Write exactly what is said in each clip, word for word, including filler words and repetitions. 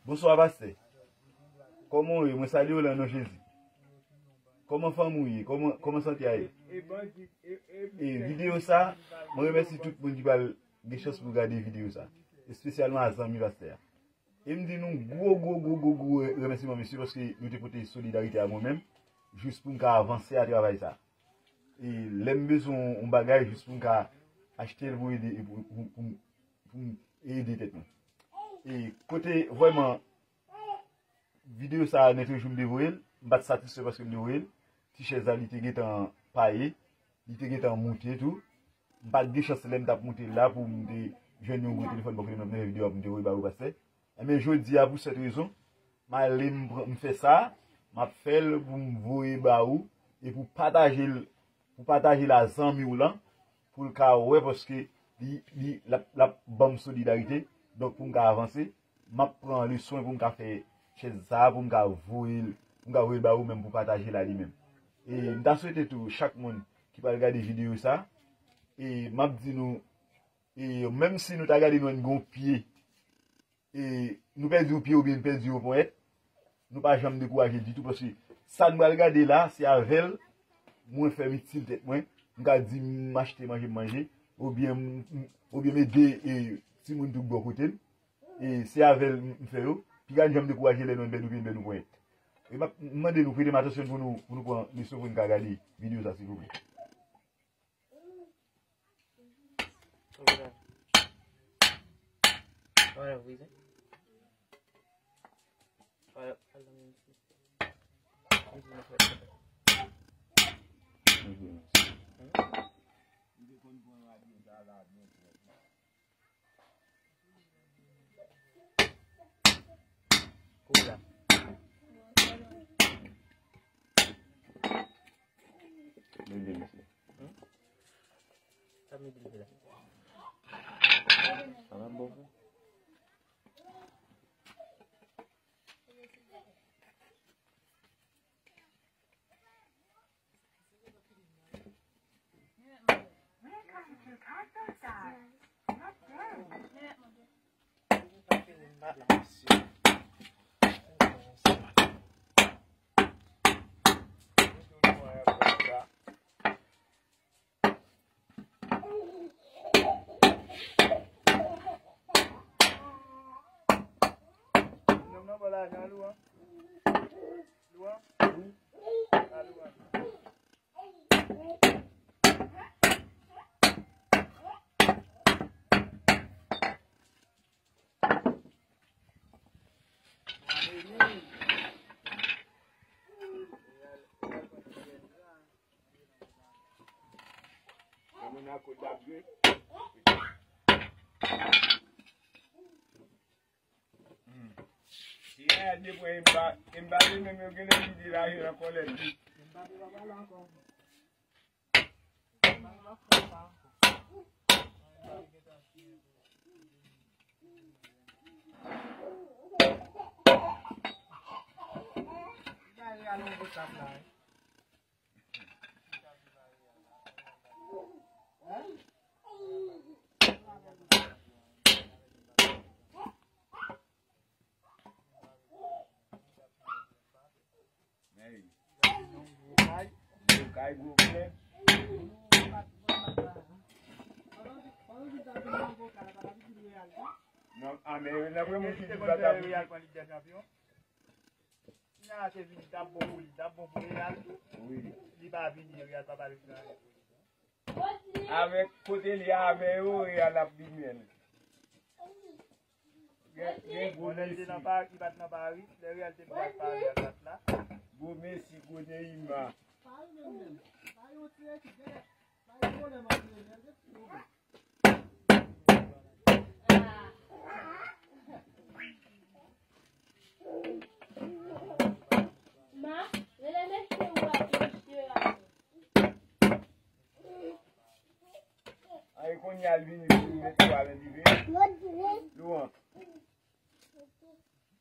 Bonswa, pastè. Kòman w ye? Mwen salye w lan non Jezi. Kòman fanmi w ye? Kòman, kòman sante a ye? E videyo sa, mwen remèsye tout moun ki pral gen chans pou gade videyo sa. Espesyalman a zanmi pastè a. E m di nou gwo, gwo, gwo, gwo, gwo remèsiman, mesye, paske nou te pote solidarite a mwen menm, jis pou m ka avanse a travay sa. E lè m bezwen yon bagay, jis pou m ka achte l pou ede, pou, pou, pou, pou m ede tèt mwen. E kote vrèman videyo sa a, nèt jou m te voye l, m pa t satisfè paske m te voye l. Ti chèz la, li te gentan paye, li te gentan moute tou. M pa t gen chans lè m t ap moute l la pou m te jwenn yon gwo telefòn bò kote m ap fè videyo a pou m te voye ba ou, pastè. Ebyen, jodi a, pou sèt rezon, m ale, m pran, m fè sa, m ap fè l pou m voye ba ou, e pou pataje l, pou pataje l a zanmi w lan, pou l ka wè, paske li, li, l ap, l ap ban m solidarite, donk pou m ka avanse, m ap pran le swen pou m ka fè chèz sa a, pou m ka voye l, pou m ka voye l ba ou menm pou pataje l a li menm. E m ta swete tou, chak moun ki pral gade videyo sa, e m ap di nou, e menm si nou ta gade nou wè n gen yon pye, e nou pèdi yon pye oubyen n pèdi yon ponyèt, nou pa janm dekouraje ditou, paske sa n pral gade la, se avè l mwen fè m itil tèt mwen, m ka di m achte manje m manje, oubyen m, m, oubyen m ede, e, timoun tout bò kote m, e se avè l m, m fè yo, piga n janm dekouraje lè nou wè n pèdi yon pye, n pèdi yon ponyèt. E m ap, m mande nou prete m atansyon pou nou, pou nou pran leson pou n ka gade videyo sa, silvouplè. Kola. Bebe, mesye. Hmm? Sa m di l fè la? Sa va bon, frè? Hmm. Si Yaya te pran Mba-, Mbappé menm, yo genlè kite l ale nan kòlèt li. Mbappé pa pale ankò. Mbappé pa pale ankò. Bay Real yon gwo tap la, wi. Hey. Gwo kay, gwo kay, gwo frè. Non, a, men nan premye fi di bata pou Real pran Lig dè Chanpyon. Nya se vini, t ap bon pou li, t ap bon pou Real tou. Wi. Li pa vini, Real pa ba li anyen. Avèk kote li avè yo, Real ap vini menm. Gen, gen gwo Mesi. Lè li te nan Paris, li pa t nan Paris, lè Real te bat Paris a dat la. Gwo Mesi, gwo Neymar. Paris menm menm. Paris yon ti ekip, gen, Paris pwoblèm antre yo, men gen ti pwoblèm. Ma, rele mesye ou a, mesye a. Ay, kounye a l vini pou l met twa men dife. Louan.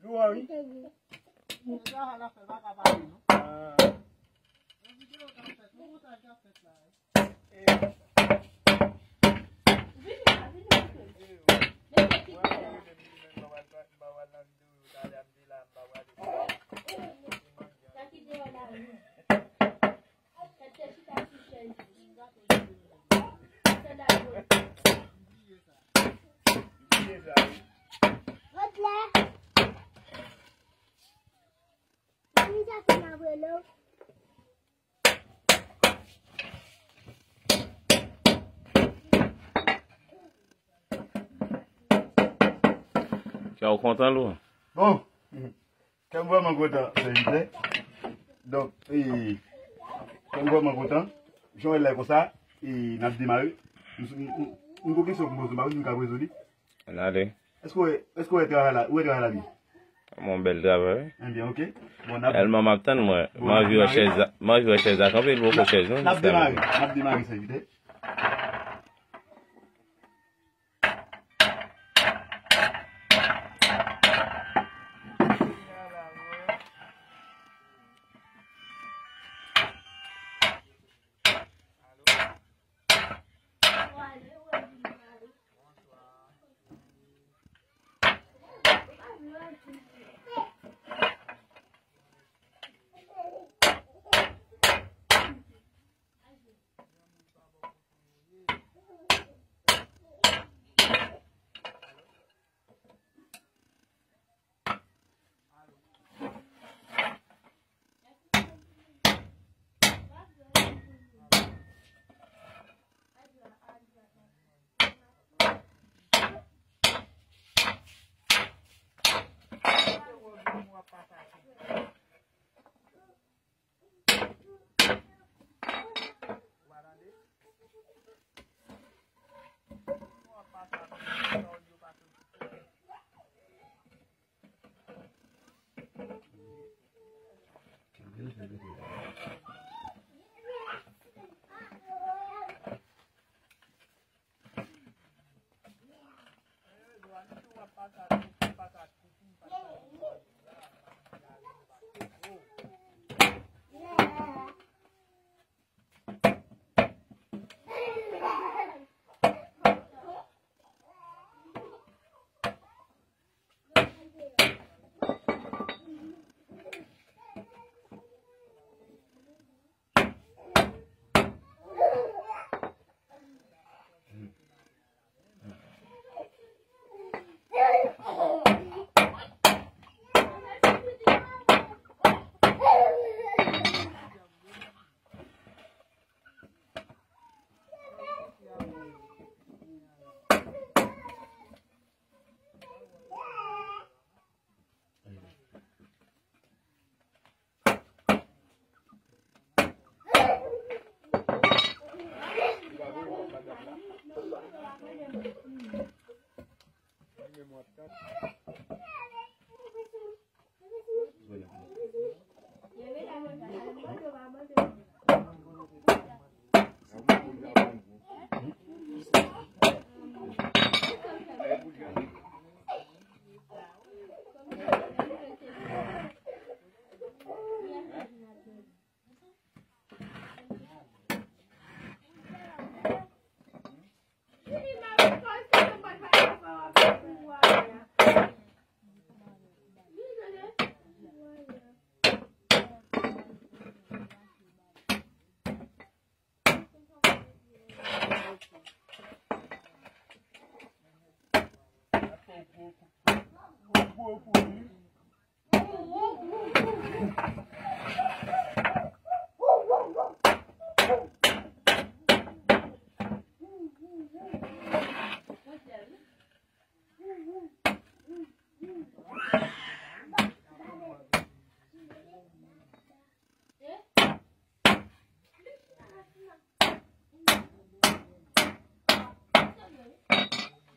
Louan, wi. Ah. Kè w kontan, Lou? Bon, kè m vrèman kontan, sèvitè. Donk, e, kè m vrèman kontan. Jan w wè l la konsa, e, n ap demare. M, m, m, m gon kesyon pou m poze w, m pa konn si m ka poze w li. Ann ale. Èske w wè, èske w wè travay la, ou wè travay la byen? Yon bèl travay, wi. Ebyen, oke. Bon, n ap, Tèlman m ap tann, mwen, bon, m anvi wè chèz la, m anvi wè chèz la kanpe, l poko chèz, non, n ap demare, n ap demare, sèvitè.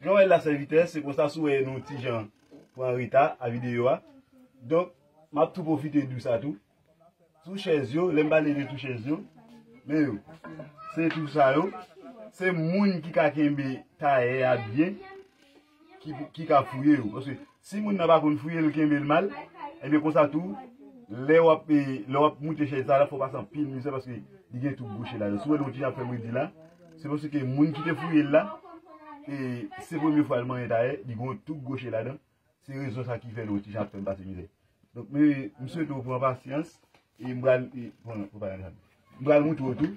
Jan w wè l la, sèvitè, se konsa, si w wè nou ti jan pran reta a videyo a. Donk, m ap tou pwofite di w sa tou. Tou chèz yo, lè m pale de tou chèz yo, men yo, se tou sa yo, se moun ki ka kenbe tayè a byen, ki, ki ka fouye yo. Paske si moun nan pa konn fouye l, kenbe l mal, ebyen konsa tou, lè w ap, e, lè w ap moute chèz sa la, fò w pase anpil mizè paske li gen tout gwoche ladan. Si w wè l yon ti jan ap fè bredi la, se paske moun ki te fouye l la, e, se premye fwa l manyen tayè, li gen yon tout gwoche ladan. Se rezon sa ki fè l yon ti jan ap fè m pase mizè. Donk, men, m swete w pran pasyans, e m pral, e, pran, pran pa nan. M pral montre w tou.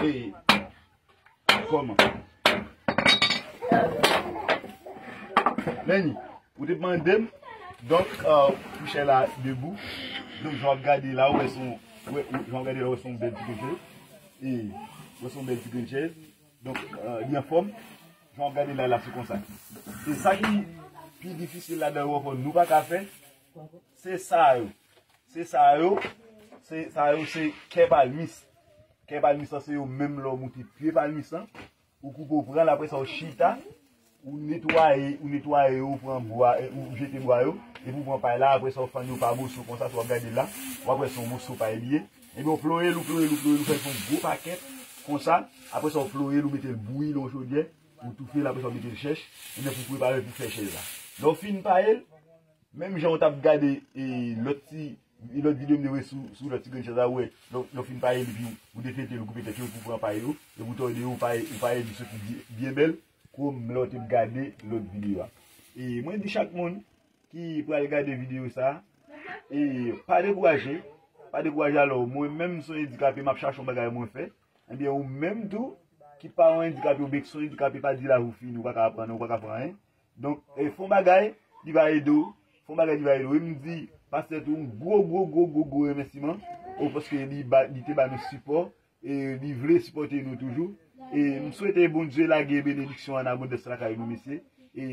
E, kòman? Lenny, ou te mande m, Donk, euh, kouchè la debou. Donk, jan w ap gade la, ou wè se yon, ou wè, ou, jan w ap gade la, ou wè se yon bèl ti grenn chèz. E, ou wè se yon bèl ti grenn chèz. Donk, euh, li anfòm. Jan w ap gade la, la, se konsa. E sa ki pi difisil ladan yo ankò, nou pa ka fè, se sa yo. Se sa yo, se sa yo, se kè palmis. Kè palmis lan, se yo menm lè w moute pye palmis lan. Ou koupe, ou pran l, apre sa, ou chita, ou netwaye, ou netwaye yo, ou pran bwa, e, ou jete bwa yo, epi ou pran pay la, apre sa, ou fann yo pa moso konsa, si w ap gade la, w ap wè se yon moso pay li ye. Epi ou ploye l, ou ploye l, ou ploye l, ou fè l fè yon gwo pakèt, konsa, apre sa, ou ploye l, ou mete l bouyi nan yon chodyè, ou toufe l, apre sa, ou mete l chèch, ebyen, pou prepare pou fè chèz la. Lè w fin paye l, menm jan w t ap gade, e, lòt ti, lòt videyo m te voye sou, sou lòt ti grenn chèz la, ou wè, lè, lè w fin paye l, epi ou, ou deflete l, ou koupe tèt yo, epi ou pran pay yo, epi ou tòde yo, ou paye, ou paye li soti byen, byen bèl, kòm lè w te gade lòt videyo a. E mwen di chak moun ki pral gade videyo sa, e pa dekouraje, pa dekouraje alò, mwen menm se yon andikape, m ap chache yon bagay mwen fè, ebyen ou menm tou, ki pa yon andikape, oubyen ki se yon andikape, pa di laj ou fini, ou pa ka aprann, ou pa ka fè anyen. Donk, e, fè yon bagay, li va ede w. Fè yon bagay, li va ede w. E m di, pastè tou, yon gwo, gwo, gwo, gwo, gwo remèsiman. O, paske li ba, li te ba nou sipò. E li vle sipòte nou toujou. E m swete Bondye lage benediksyon an abondans lakay nou, mesye. E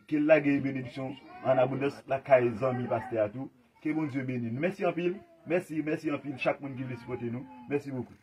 ke l lage benediksyon an abondans lakay zanmi pastè a tou. Ke Bondye beni nou. Mèsi anpil. Mèsi, mèsi anpil chak moun ki vle sipòte nou. Mèsi bokou.